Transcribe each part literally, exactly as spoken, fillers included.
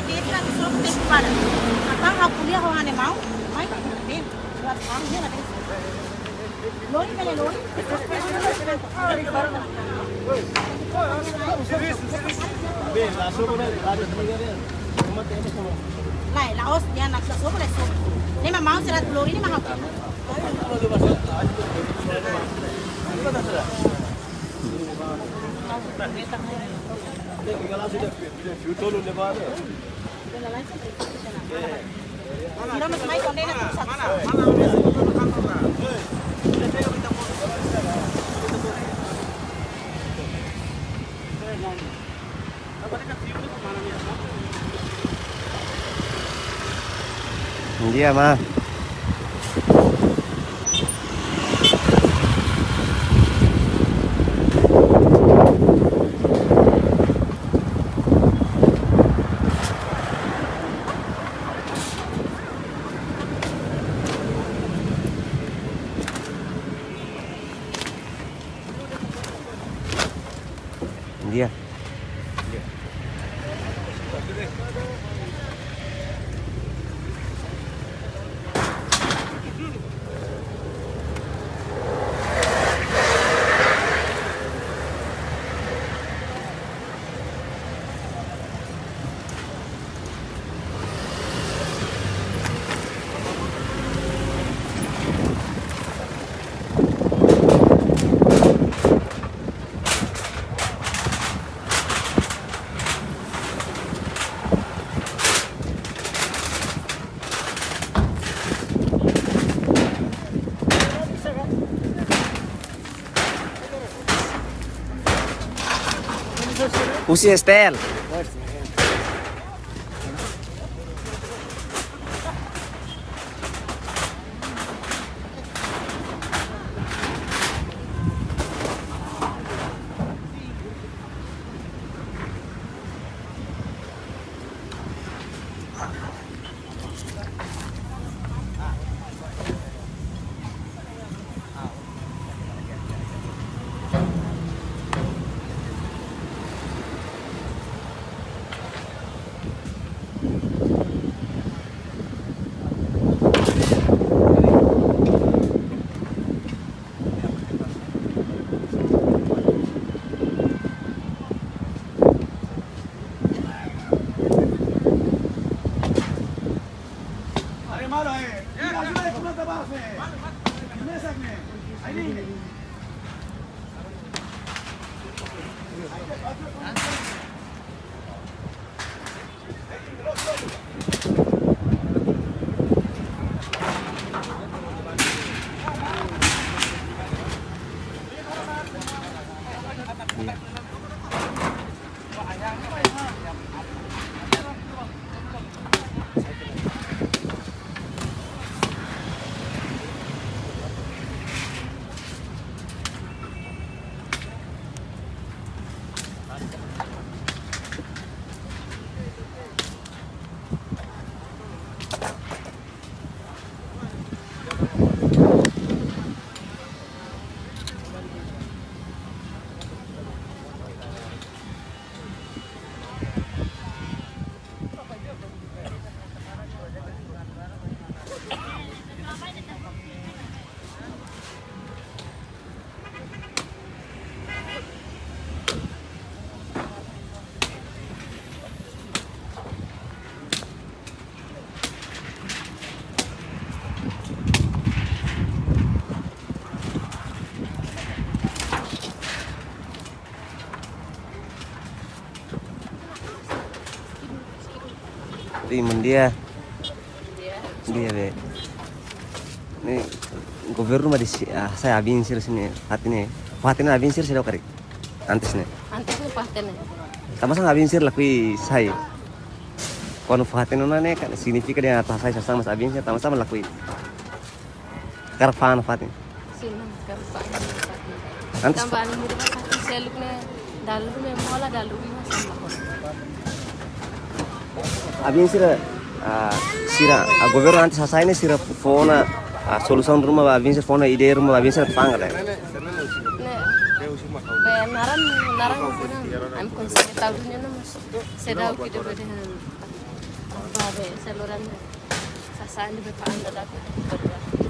Petra, so, petra. Apa hak kuliah ho ane mau? Mai, tem. Buat kamu dia ada. Lori, bele lori. Lai, la'ós, ya, nak so, boleh so. Ne'e mak mau sira lori, ne'e mak ha'u. Dia mah. Dia. Husi Estel. अरे मारो है। ये आजू बाजू पूरा दबा है। कितने सेकंड है? आई नहीं। Ih, mun dia. Dia be. Ne'e governu mak desi, ah, sai abin sira sini, fatin ne'e. Fatin ne'e abin sira seidauk karik. Antes ne'e. Antes ne'e fatin ne'e. Tanba sá abin sira lakohi sai. Kuandu fatin ona ne'e kan signifika dehan atu hasai sasán, mas abin sira tanba sá mak lakohi. Hakarak fa'an fatin. Sin, hakarak fa'an fatin. Antes tanba anu muda fatin seluk ne'e dalu me mola dalu me sama. Abin sira, ah, sira, ah, governu antes hasai ne'e sira fó ona, ah, solusaun ruma ba abin sira, fó ona ideia ruma ba abin sira fa'an ka lae? Ne'e. Be naran, naran ruma. Ami konsellu tau dunia na mas. Seidauk ida be dehan. Ave, seluran sasán di bepaan dadak.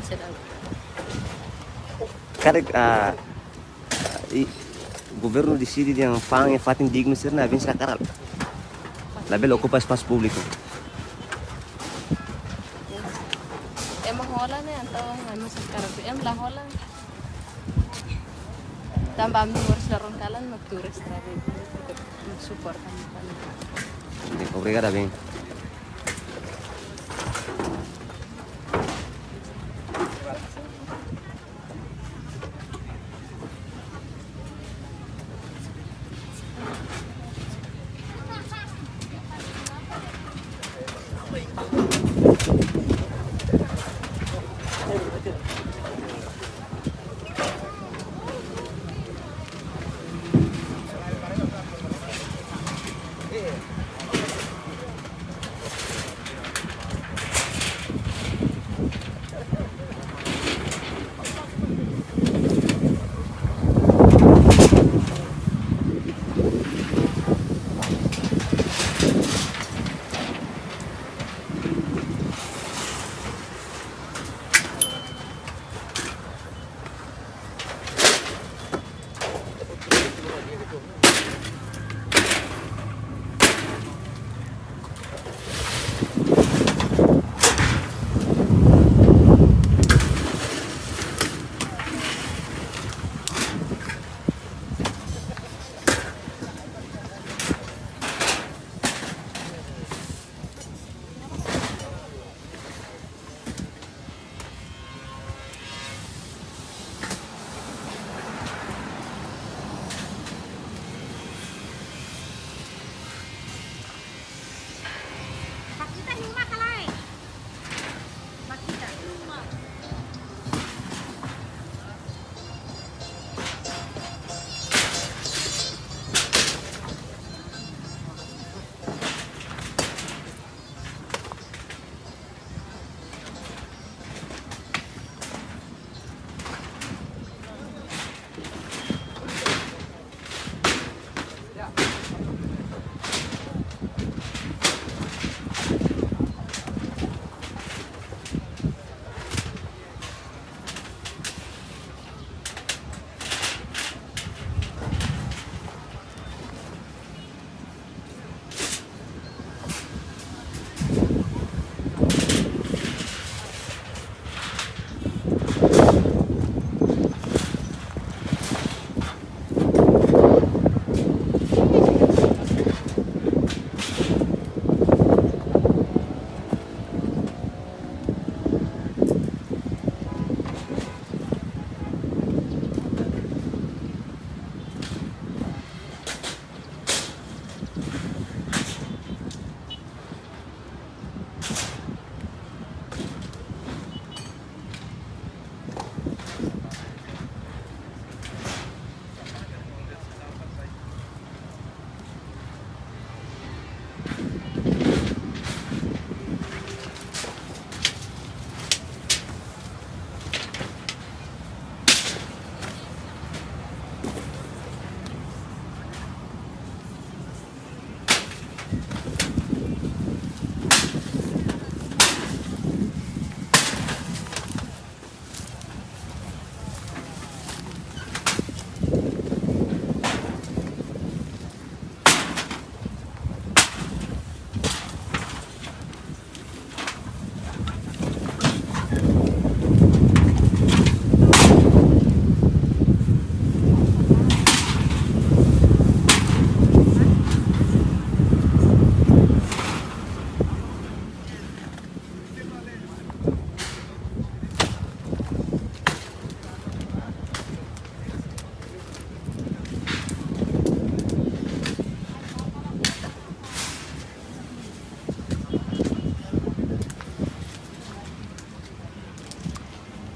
Sedang. Karik, ah, i, governu deside dehan fa'an iha fatin dignu sira-ne'e, aben sira hakarak. Labele okupa espasu públiku. Ema hola ne'e, entaun ema sira hakarak. Ema la hola. Tanba ami harus dorong kalan mak turis tadi. Support kami. Obrigadu, aben.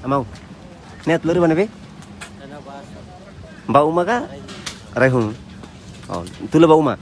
Amau. Ne'e atu lori ba ne'ebé? Ba uma ka? Rai-hun. Oh, tula ba uma.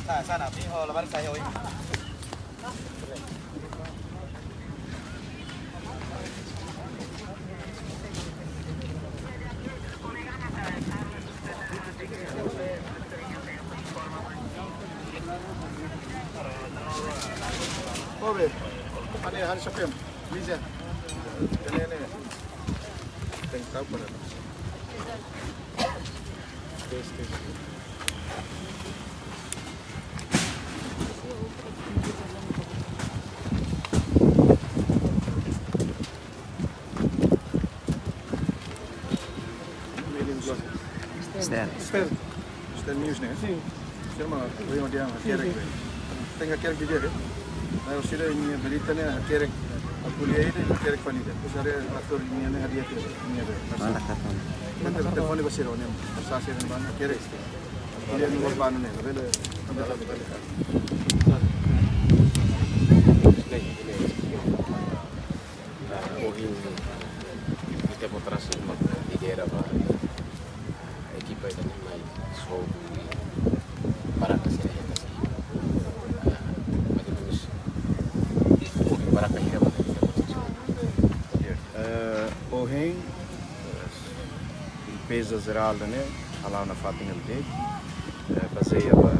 Sana, sana, mi ho labarik sa'e oin. Oke. Ada, ada siapa yang bisa? Ini, ini. Tem que estar para. Tes, tes. Stand. Stand news ne'e? Sin. Sira mak ohin dia hakerek. Tenke hakerek didi'ak. Nah, sira-nia berita ne'e hakerek. Aku lihat itu hakerek fali ida. Terus ada atur ini, ne'e hadiah tu. Ini ada. Mana kata? Nanti telefon ba sira ne'e. Sa sira ne'ebá hakerek. Dia ni korban ne'e. Bele. Ohin ita-boot rasik mak lidera ba ekipa ida-ne'e mai sobu baraka sira iha tasi. Mais ou menus, ohin baraka hira mak ita-boot rasik. Eh, ohin, eh, limpeza jerál ne'e hala'o nafatin hela de'it, eh, bazeia ba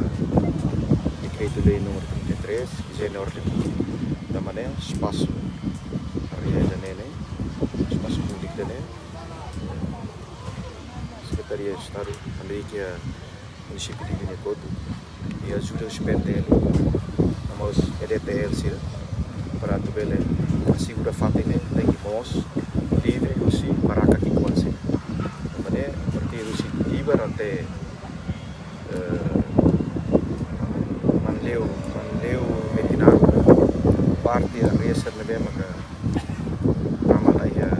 Dekretu-Lei númeru trinta e três, iha ne'e orden públiku. Tanba ne'e espasu área ida-ne'e, espasu públiku ida-ne'e, Sekretaria Estadu Amerika, munisípiu Dili nia kotuk, i ajuda husi P N D L, no mós E D T L sira, para atu bele asegura fatin ne'e tenke moos livre husi baraka ki'ikoan sira. Tanba ne'e, a partir husi Tibar até, eh, Manleu, Manleu Metinaro, parte área sira ne'ebé maka tama la iha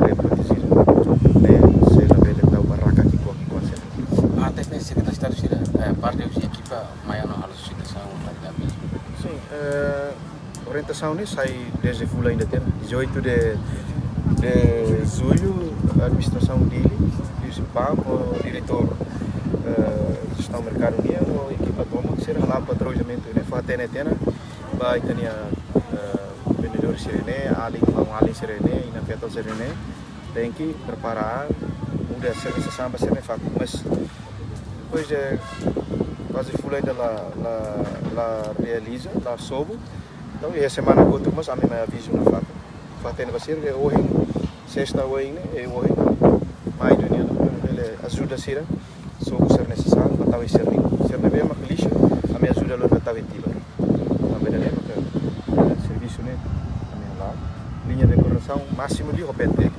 área protejidu. Ne'e sei labele tau baraka ki'ikoan-ki'ikoan sira. Antes ne'e Sekretaria Estadu sira, eh, parte husi ekipa mai ona halo situasaun, halo avizu. Sin, eh, orientasaun ne'e sai dezde fulan ida tiha ona. Dezoito de, de julho, administrasaun Dili, husi PAM, ho diretór, eh, jestaun merkadu nian, ho ekipa tomak, sira hala'o patrullamentu ne'e, fó-hatene tiha ona ba ita-nia, eh, vendedór sira-ne'e, alin, maun-alin sira-ne'e, inan-feton sira-ne'e, tenke prepara an, muda sira-nia sasán ba sira-nia fatin. Mais depois de kuaze fulan ida la, la, la realiza, la sobu. Entaun, iha semana kotuk mós ami mai avizu nafatin. Fó-hatene ba sira, ohin, sesta ohin ne'e, eh, ohin, mai duni, bele ajuda sira sobu sira-nia sasán, ba tau iha sira-nia. Sira ne'ebé mak lixu, ami ajuda lori ba tau iha Tibar. Tanba ida-ne'e maka, eh, servisu ne'e ami hala'o. Liña de koordenasaun másimu liu ho P N D L.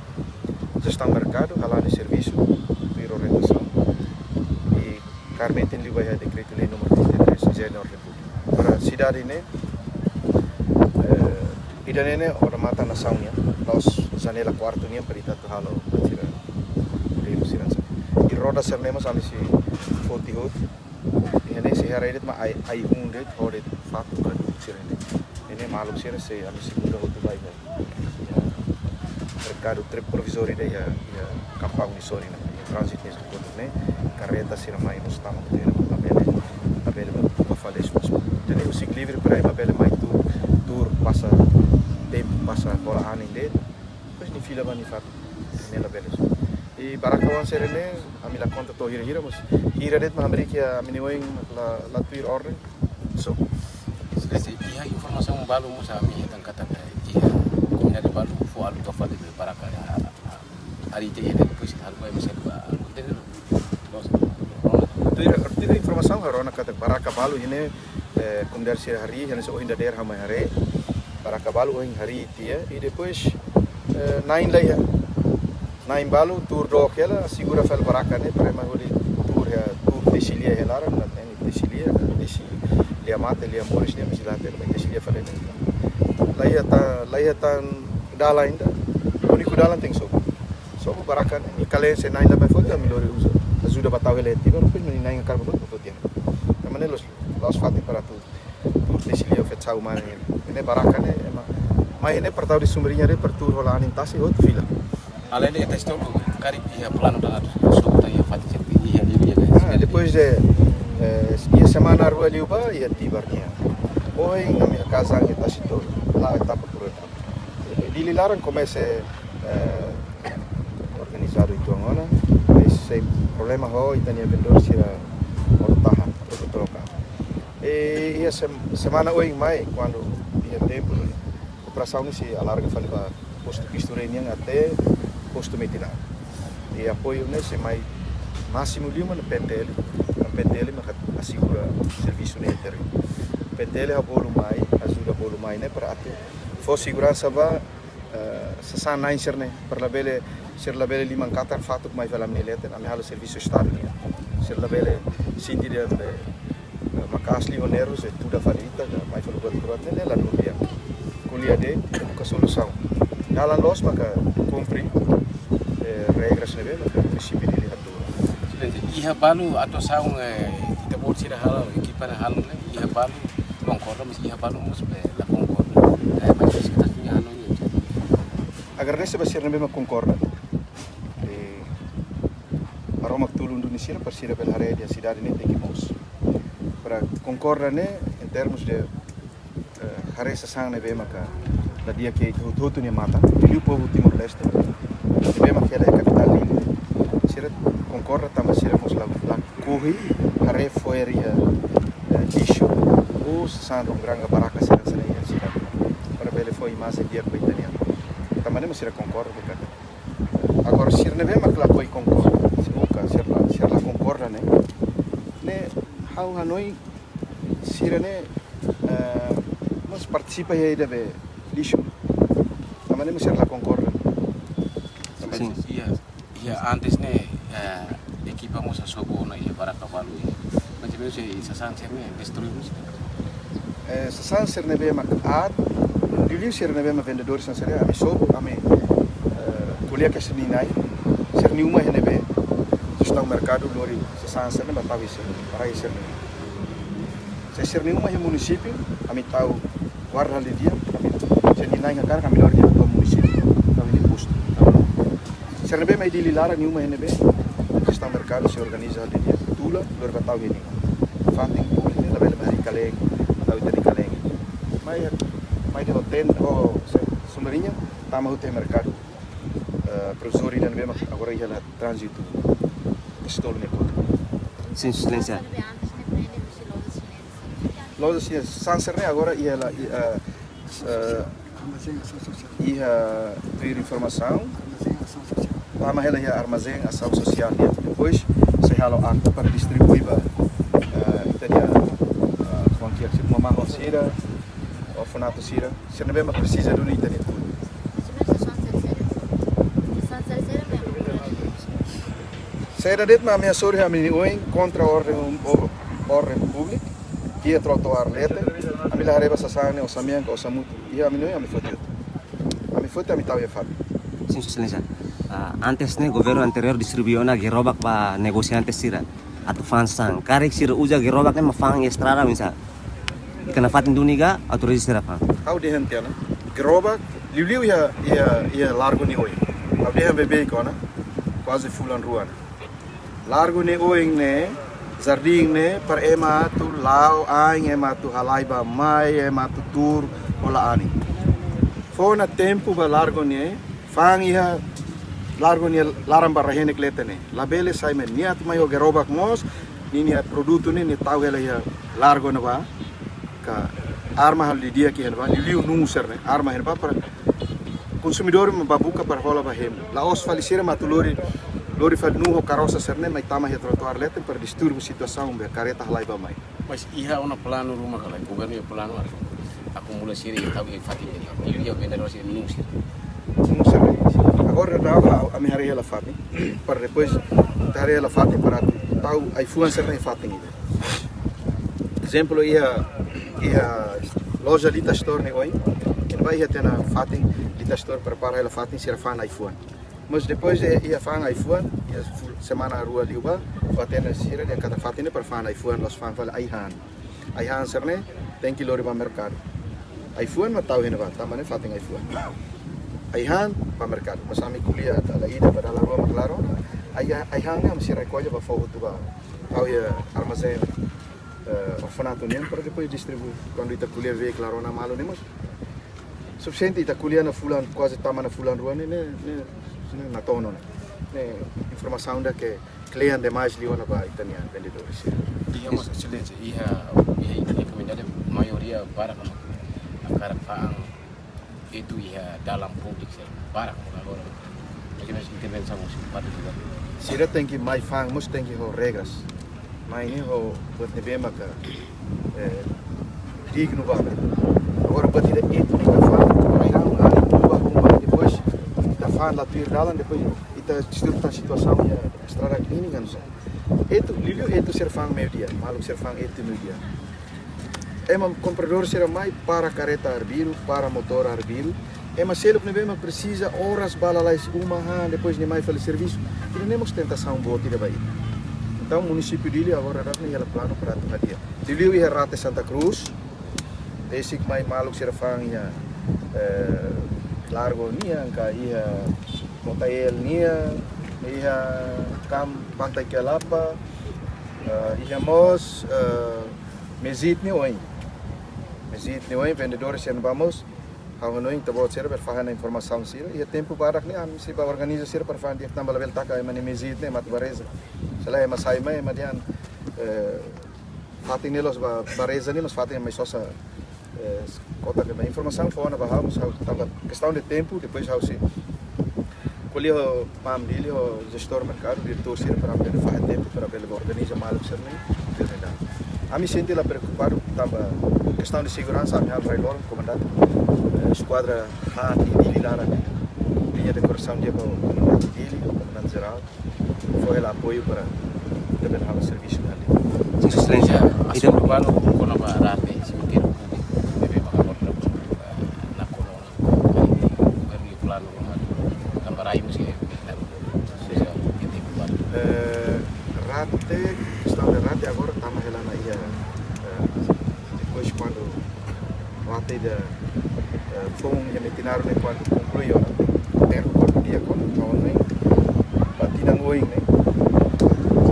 Jestaun merkadu hala'o nia servisu, tuir orientasaun. I kaer metin liu ba iha Dekretu-Lei númeru trinta e três, iha ne'e orden públiku. Para sidade ne'e, eh, ida-ne'e ne'e odamatan nasaun nian, la'ós janela kuartu nian para ita atu halo ba tira. Liu sira sa. I roda sira-ne'e mós ami sei foti hotu. Iha ne'e sei haree de'it mak ai, ai-hun de'it, ho de'it fatuk ka duk sira-ne'e. Iha ne'e maluk sira sei ami sei muda hotu ba iha, iha merkadu trip provizóriu ida iha, iha Kampung Nisori ne'e, iha tránzitu nia kotuk ne'e, karreta sira mai mós tama hotu iha ne'e, labele, labele buka fali espasu. Entaun ne'e husik livre para ema bele mai tuur, tuur pasa tempu, pasa hola anin de'it, depois nia fila ba nia fatin, ne'e labele. I baraka-oan sira-ne'e, ami la konta to'o hira-hira, mais hira de'it mak hamriik iha ami-nia oin la, la tuir orden. So. Exelénsia, iha informasaun balu mós ami hetan katak iha komunidade balu fó haluga fali be baraka, a, a, harii tiha iha ne'e, depois haluga ema seluk ba haluga tiha ne'e. Loos. Tuir, tuir informasaun ha'u rona katak baraka balu iha ne'e, eh, komunidade sira harii, hanesan ohin dadeer ha'u mai haree. Baraka balu ohin harii tiha, i depois, eh, na'in la iha. Na'in balu tuur dook hela, asegura fali baraka ne'e, para ema hodi tuur iha, tuur tesi lia iha laran, la hatene tesi lia, tesi lia mate, lia moris ne'e, mais la hatene tesi lia fali ne'e. La iha tan, la iha tan dalan ida. Úniku dalan tenke sobu. Sobu baraka ne'e, i kalen se na'in la bá foti, ami lori uza. Ajuda ba tau hela iha Tibar, depois na'in hakarak bá foti, foti iha ne'e. Tanba ne'e la'ós, la'ós fatin para tuur. Tuur tesi lia ho feto sa'e umana ne'e. Ne'e baraka ne'e, ema mai iha ne'e para tau di sumbriña de'it para tuur hola anin tasi, hotu fila. Além de tes tolu, karik iha planu atu sobu tan iha fatin seluk, iha liu iha ne'e. Ah, depois de, Eh, iha semana rua liubá iha Tibar nian. Ohin ami-nia kazan iha Tasi Tolu, la'o etapa por etapa. Dili laran komesa, eh, organizadu uitoan ona, mas sei problema ho ita-nia vendedór sira hotu tahan, hotu troka. I iha sem-, semana oin mai, kuandu iha tempu, operasaun ne'e sei alarga fali ba postu Cristo Rei nian até postu Metinal. I apoiu ne'e sei mai másimu liu mak iha PNTL, iha PNTL maka asegura servisu ne'e interu. PNTL ha'u bolu mai, ajuda bolu mai ne'e para atu fó seguransa ba, eh, sasán na'in sira-ne'e, para labele, sira labele liman katar fatuk mai fali ami-nia leten, ami halo servisu Estadu nian. Sira labele sente dehan be, eh, maka'as liu ho nervus, eh, tuda fali ita, ka mai fali buat kroat ne'e, ne'e la dún di'ak. Ko'alia de'it, buka solusaun. Dalan loos maka kumpre, eh, regras ne'ebé maka munisípiu Dili hatudu. Iha balu atuasaun, eh, ita-boot sira halo, ekipa ne'e halo ne'e, iha balu konkorda, mas iha balu mós be la konkorda. Eh, mas ita-boot sira halo ne'e. Agradese ba sira ne'ebé mak konkorda. Eh, Maromak tulun duni sira para sira bele haree dehan sidade ne'e tenke moos. Para konkorda ne'e, em termos de, eh, haree sasán ne'ebé maka la di'ak iha ita hotu-hotu nia matan, liuliu povu Timor-Leste, ne'ebé mak hela iha kapitál Dili. Sira konkorda tanba sira mós la, la kohi haree fo'er iha, eh, lixu, ou sasán runggrang ka baraka sira-sira iha sidade. Para bele fó imajen di'ak ba ita-nia. Tanba ne'e mak sira konkorda de'it katak. Agora, sira ne'ebé mak lakohi konkorda, sira la, sira la konkorda ne'e, ne'e ha'u hanoin sira-ne'e, eh, mós partisipa iha ida be lixu. Tanba ne'e mós sira la konkorda. Sin. Iha, iha antes ne'e, eh, ekipa mós hasobu ona iha baraka balu iha. Mas iha sasán sira-ne'e destrui mós. Eh, sasán sira ne'ebé mak aat, liuliu sira ne'ebé mak vendedores sira, ami sobu, ami, eh, ko'alia ho sira-nia na'in, sira-nia uma iha ne'ebé jestaun merkadu lori sasán sira-ne'e ba tau iha sira, para iha sira-nia uma. Se sira-nia uma iha munisípiu, ami tau guarda halo didi'ak, ami, sira-nia na'in hakarak, ami lori di'ak ba munisípiu, tau iha postu. Sira ne'ebé mak iha Dili laran nia uma iha ne'ebé, jestaun merkadu sei organiza halo didi'ak, tula, lori ba tau iha nia uma. Fatin públiku ne'e labele mai iha kalen, tau iha ita-nia kalen. Mai, mai de'it ho tenda, ho, se, sombriña, tama hotu iha merkadu. Eh, profesór ida ne'ebé mak agora iha hela tránzitu, Tasi Tolu ne'e hotu. Sin, Sua Exelénsia. Loja sira, sasán sira-ne'e agora iha hela, i, eh, eh, iha tuir informasaun, tama hela iha Armazém Asaun Sosiál nian. Depois sei halo akta para distribui ba, eh, ita-nia, eh, kuandu kiak sira, mamahon sira, orfanatu sira, sira ne'ebé mak presiza duni ita-nia tula. Saida de'it mak ami hasoru iha ami-nia oin kontra orden, o-, orden públiku, iha trotoar leten, ami la haree ba sasán ne'e osan-mean ka osan-mutu. Iha ami-nia oin ami foti hotu. Ami foti, ami tau iha fatin. Sin, Sua Exelénsia. Ah, antes ne'e governu anteriór distribui ona gerobak ba negosiante sira atu fa'an sasán. Karik sira uza gerobak ne'e mak fa'an iha estrada oinsá? Ita-nia fatin duni ka autoriza sira fa'an? Ha'u dehan tiha ona. Gerobak, liuliu iha, iha, iha Largo nia oin. Ha'u dehan beibeik ona. Kuaze fulan rua ona. Largo nia oin ne'e, jardín ne'e, para ema atu la'o ain, ema atu halai bá-mai, ema atu tuur, hola anin. Fó ona tempu ba Largo ne'e, fa'an iha Largo nia laran ba rai-henek leten ne'e. Labele sai mai, nia atu mai ho gerobak mós, ninia produtu ne'e, nia tau hela iha Largo ne'ebá. Ka arma halo didi'ak iha ne'ebá, liuliu nuu sira-ne'e, arma iha ne'ebá para konsumidór mak bá buka para hola bá hemu. La'ós fali sira mak atu lori, lori fali nuu ho karosa sira-ne'e mai tama iha trotoar leten para disturbu situasaun be kareta halai bá-mai. Mas iha ona planu ruma ka lae, governu iha planu atu akumula sira iha tau iha fatin ne'e. Iha vendedór sira nuu sira. Nuu sira. Agora daudaun ami haree hela fatin. Para depois ita haree hela fatin para atu tau ai-fuan sira-ne'e iha fatin ida. Ezemplu iha, iha loja Lita Store nia oin. Iha ne'ebá iha tiha ona fatin Lita Store, prepara hela fatin sira fa'an ai-fuan. Mas depois de iha fa'an ai-fuan, iha fu-, semana rua liubá, fó-hatene sira dehan katak fatin ne'e para fa'an ai-fuan, la'ós fa'an fali ai-han. Ai-han sira-ne'e tenke lori bá merkadu. Ai-fuan mak tau iha ne'ebá, tanba ne'e fatin ai-fuan. Ai-han bá merkadu, mas ami ko'alia dala ida ba dala rua mak klaru. Ai, ai-han ne'e ami sei rekolla bá fó hotu bá. Tau iha armazén eh, orfanatu nian para depois distribui. Kuandu ita ko'alia be klaru ona malu ne'e mós sufisiente, ita ko'alia ona fulan, kuaze tama ona fulan rua ne'e, ne'e, ne'e, ne'e natoon ona. Ne'e informasaun ida ke kle'an demais liu ona ba ita-nia vendedores. Iha mós, Exelénsia, iha, iha ita-nia komunidade maioria barak hakarak fa'an etu iha dalan públiku sira, barak agora. Bagaimana intervensaun husi parte juga? Sira tenke mai fa'an, mós tenke ho regras. Mai ne'e ho buat ne'ebé maka, eh, dignu ba. Agora buat ida etu ita fa'an, mai fa'an, ah, rua, rua, depois ita fa'an la tuir dalan, depois ita disturba situasaun iha estrada ini kan só. Etu, liuliu etu sira fa'an meiudia, maluk sira fa'an etu meiudia. Ema kompradór sira mai para kareta arbiru, para motór arbiru. Ema seluk ne'ebé ema presiza oras ba lalais uma han, depois nia mai fali servisu. Ida-ne'e mós tentasaun boot ida ba ita. Entaun, munisípiu Dili agora daudaun ne'e hela planu para atu hadi'a. Liuliu iha Rate Santa Cruz, besik mai maluk sira fa'an iha, eh, Largo nian, ka iha Motael nian, iha Kam Pantai Kelapa, eh, iha mós, eh, Mezit nia oin. Mezit nia oin, vendedores sira ne'ebá mós, ha'u hanoin ita-boot sira bele fa'an ona informasaun sira. Iha tempu badak ne'e, ami sei bá organiza sira para fa'an di'ak tanba labele taka ema nia Mezit ne'e, ema atu bá reza. Se lae ema sai mai, ema dehan, eh, fatin ne'e la'ós bá, bá reza ne'e, mas fatin ema mai sosa, eh, kota ke ba informasaun fó ona ba ha'u, mas ha'u tanba kestaun de tempu, depois ha'u sei ko'alia ho PAM Dili, ho jestór merkadu, diretór sira para bele fahe tempu, para bele organiza maluk sira-ne'e, bele dá. Ami sente la preokupadu tanba kestaun de seguransa, ami halo rai loron, komandante, eh, eskuadra haat iha Dili laran, liña de korasaun di'ak ho komandante Dili, ho komandante jerál, fó hela apoiu para ita bele halo servisu ne'e. Sin, Sua Exelénsia. Ya, ita asuntu baru kona-ba Rate, semitériu públiku, ne'ebé maka agora, eh, nakonu ona, governu planu ona, tanba rai mós ke, eh, Rate, kestaun de Rate agora tama hela ona iha, eh, depois kuandu Rate ida, eh, foun iha Metinaro ne'e kuandu konklui ona, terra kuandu dia kuandu tahun ne'e, ba tinan oin ne'e,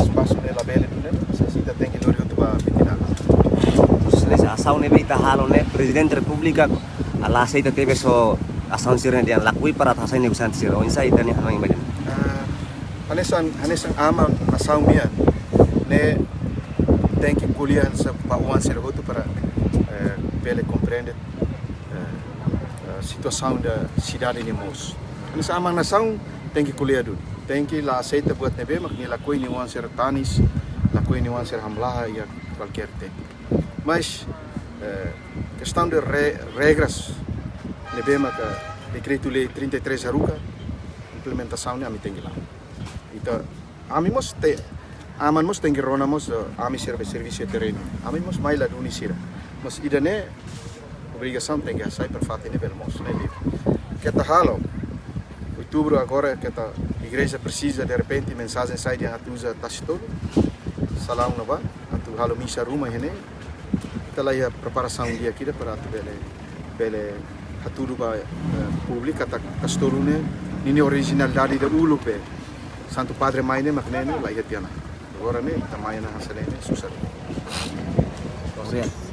espasu ne'e labele duni, ne'e, se ita tenke lori hotu ba Metinaro. Seleksi asaun ne'ebé ita halo ne'e, Prezidente Repúblika la aseita tebes ho asaun sira-ne'e dehan lakohi para atu hasai negosiante sira, oinsá ita-nia hanoin ba ida-ne'e? Ah, hanesan, hanesan aman nasaun nian, ne'e tenke ko'alia hanesan ba oan sira hotu para, eh, bele komprende, eh, eh, situasaun ida sidade nia moos. Hanesan aman nasaun tenke ko'alia duni. Tenke la aseita buat ne'ebé mak nia lakohi nia oan sira tanis, lakohi nia oan sira hamlaha iha kualkér tempu. Mas, eh, kestaun de re-, regras ne'ebé maka dekretu-lei trinta e três haruka, implementasaun ne'e ami tenke la'o. Entaun, ami mós te-, aman mós tenke rona mós, eh, ami sira be servisu iha terrenu. Ami mós mai la duni sira. Mas ida-ne'e obrigasaun tenke hasai para fatin ne'e bele moos, ne'e livre. Keta halo. Outubru agora keta igreja presiza, derrepente mensajen sai dehan atu uza tasi tolu. Salaun ne'ebá, atu halo misa ruma iha ne'e. Ita la iha preparasaun di'ak ida para atu bele, bele hatudu ba, eh, públiku katak tasi tolu ne'e, ninia orijinalidade ida uluk be Santu Padre mai ne'e mak ne'e ne'e la iha tiha ona. Agora ne'e ita mai ona hanesan ne'e ne'e susar. Obrigadu.